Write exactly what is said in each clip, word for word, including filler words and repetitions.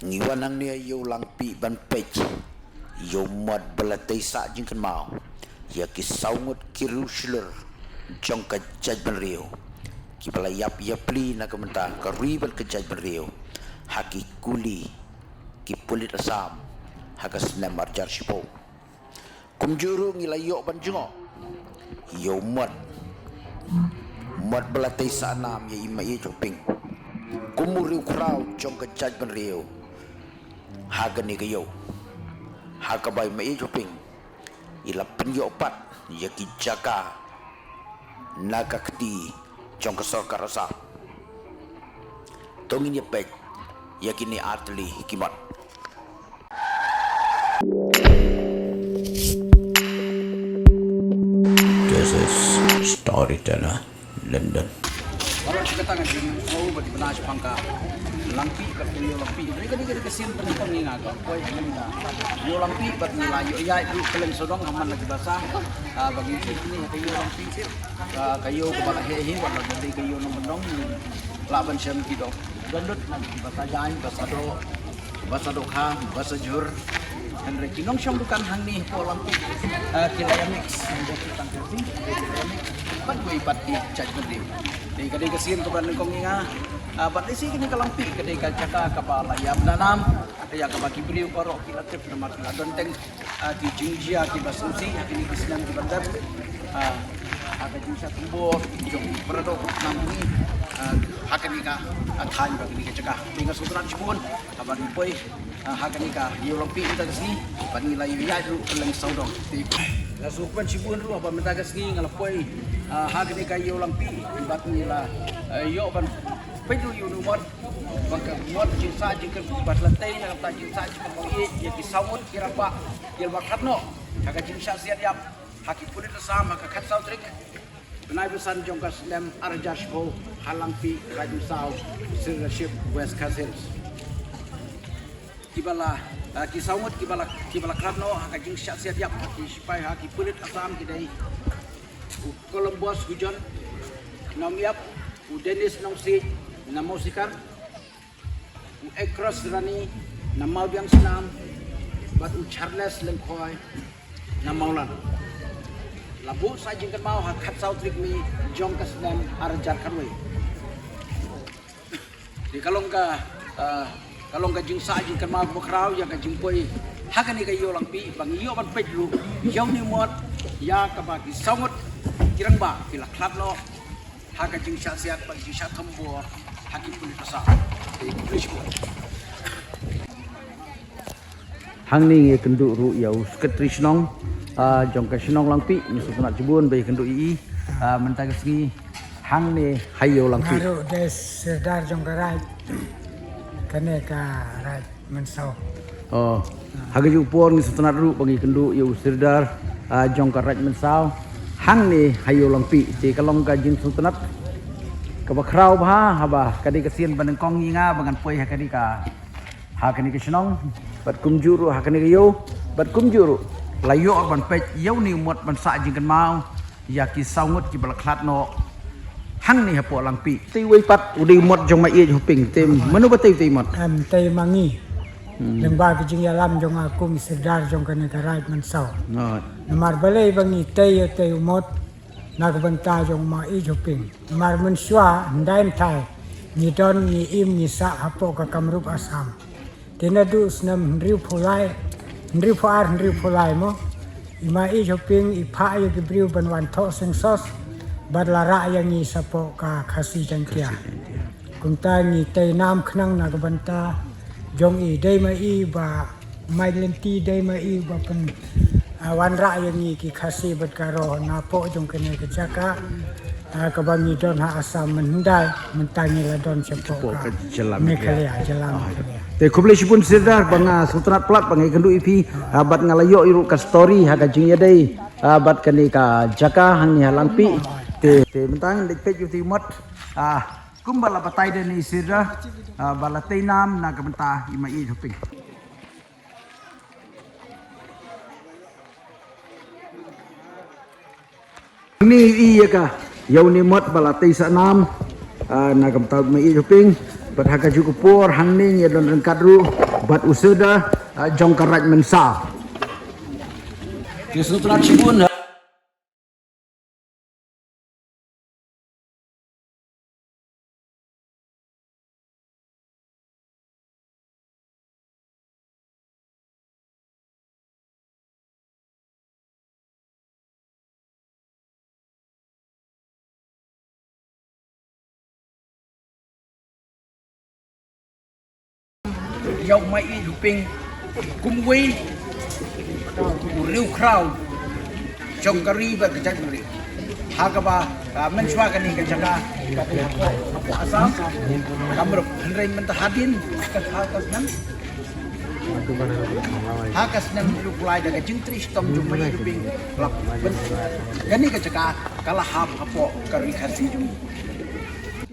Ngi wan hangne ïa u Langpih ban peit ïa u mot ba la tei sah jingkynmaw ïa ki saw ngut ki riewshlur jong ka jaitbynriew kiba la ïap ïapli na ka bynta ka ri bad ka jaitbynriew ha ki kuli ki pulit Assam ha ka snem arhajar shiphew. Kumjuh ruh ngi la ïoh ban jngoh ïa u mot, mot ba la tei sah nam ïa i Maieit Hoping kum u riewkhraw jong ka jaitbynriew ha kane ka ïew, ha kaba i Maieit Hoping i la pynïoh pat ïa ki jaka na ka kti jong ka sorkar Assam. To ngin ïa peit ïa kine artylli ki mot. This is Storyteller London. Baroh shi katta ka jingmut ba dei ban ïa pang ka Langpih, ka ïew Langpih. Dei ka dei ka sien pynïoh ngi nga ka poi ngi nga ïew Langpih bad ngi la ïoh ïaid ruh kylleng sawdong ha man la ki basa. Ah, ba ngi ïoh kine ka ïew Langpih. Ah, ka ïew kaba la heh hi bad la dei ka ïew nongkyndong. Lah ban shem ki dok. Dohnud na ki basa jaiñ, basa doh, basa dohkha, basa jhur. Hynrei ki nongshong dukan hangne hapoh Langpih, ah, ki la ïa mix. Bad wei bad ki jaitbynriew. Dei ka dei ka sien kaba nyngkong ïa nga. Ah, bad lehse kane ka Langpih ka dei ka jaka kaba la ïa bna nam. Ïa kaba ki briew baroh ki la tip namar ki la don teng, ah, ki jingjia kiba sngewsih ha kine ki snem kiba dep. Ah, ha ka jingshah thombor jong ki para doh nam ngi, ah, ha kane ka, ah, thaiñ bad kane ka jaka. Te nga sngewtynnat shibun, ah, ban poi, ah, ha kane ka ïew Langpih mynta ka sngi, bad ngi la ïoh ïaid ruh kylleng sawdong. Te nga sngewkmen shibun ruh ba mynta ka sngi nga la poi, ah, ha kane ka ïew Langpih bad ngi la, eh, ïoh ban peit ruh ïa une u mot. Ba ka mot jingsah jingkyrkhu ba la tei na ka bynta jingsah jingkyrkhu ïa ki saw ngut ki rangbah kiba la khlad noh ha ka jingshah siat ïap ha ki pulit Assam ha ka khatsaw tarik bnai ba san jong ka snem arhajar shiphew ha Langpih, Raid Mynsaw, Sri Rashid, West Khasi Hills. Kiba la, ah, ki saw ngut kiba la, kiba la khlad noh ha ka jingshah siat ïap ha ki shipai ha ki pulit Assam ki dei u Columbus Hujon na Umiap, u Dennis Nongsiej na Mawsikar, u Ekros Rani na Mawdiangsnam, bad u Charles Lyngkhoi na Mawlan. La buh sah jingkynmaw ha khatsaw tarik May jong ka snem arhajar khatwei. Te ka long ka, ah, ka long ka jingsah jingkynmaw kaba khraw ïa ka jingpoi ha kane ka ïew Langpih ba ngi ïoh ban peit ruh ïa une u mot ïa kaba ki saw ngut ki rangbah ki la khlad noh ha ka jingshah siat bad jingshah thombor ha ki pulit Assam. Te khublei shibun. Hangne ngi ïakynduh ruh ïa u Secretary Shnong, ah, jong ka shnong Langpih, ngi sngewtynnat shibun ba ïakynduh ïa i, ah, mynta ka sngi hangne ha ïew Langpih. Nga ruh dei Sirdar jong ka Raid, kane ka Raid Mynsaw. Oh, ha kajuh ka por ngi sngewtynnat ruh ba ngi ïakynduh ïa u Sirdar, ah, jong ka Raid Mynsaw hangne ha ïew Langpih. Te ka long ka jingsngewtynnat kaba khraw bha haba ka dei ka sien ba nyngkong ïa nga ba ngan poi ha ka dei ka ha kane ka shnong, bad kumjuh ruh ha kane ka ïew, bad kumjuh ruh la ïoh ban peit ïa une u mot ban sah jingkynmaw ïa ki saw ngut kiba la khlad noh hangne hapoh Langpih. Te uwei pat u dei u mot jong Maieit Hoping, te mano ba tei u tei u mot? Em, tei ma ngi. Hmm. Lyngba ka jingïalam jong nga kum Sirdar jong kane ka Raid Mynsaw. Right. Namar balei ba ngi tei ïa u tei u mot na ka bynta jong Maieit Hoping. Namar mynshuwa hyndai hynthai ngi don ngi im ngi sah hapoh ka Kamrup Assam. Te naduh snem hynriewphew lai, hynriewphew ar, hynriewphew lai mo, i Maieit Hoping i phah ïa ki briew ban wan thoh census bad la rah ïa ngi shapoh ka Khasi Jaiñtia. Khasi Jaiñtia. Kumta ngi tei nam khnang na ka bynta jong i, dei ma i ba mai lynti, dei ma i ba pyn, ah, wanrah ïa ngi ki Khasi bad Garo napoh jong kane ka jaka, ah, kaba ngi don ha Assam mynhyndai, mynta ngi la don shapoh ka jylla Meghalaya, jylla Meghalaya. Te khublei shibun Sirdar ba nga sngewtynnat palat ba nga ïakynduh ïa phi, ah, bad nga la ïoh ïa ruh ka story ha ka jingïadei, ah, bad kane ka jaka hangne ha Langpih. Te, te mynta ngin leit peit ïa u tei u mot, ah, kumba la batai da i Sirdar, ah, ba la tei nam na ka bynta i Maieit Hoping. Ni i ïa ka, ïa une u mot ba la tei sah nam, ah, na ka bynta Maieit Hoping, Bad ha kajuh ka por hangne ngi don ryngkat ruh bad u Serdar, ah, jong ka Raid Mynsaw. Ki sngewtynnat shibun, ha. Ïa u Maieit Luping kum uwei u riewkhraw jong ka ri bad ka jaitbynriew. Ha kaba, ah, mynshuwa kane ka jaka ka dei hapoh, hapoh Assam. Ka mrup hynrei mynta hadien ka, ka, ka snem, ha ka snem u Blai da ka jingtrei shitom jong u Maieit Luping, kane ka jaka ka la hap hapoh ka ri Khasi jong ngi.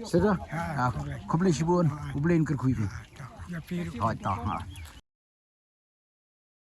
Sir, ah, khublei shibun, U Blei un kyrkhu ïa phi. Hooid, to, ha.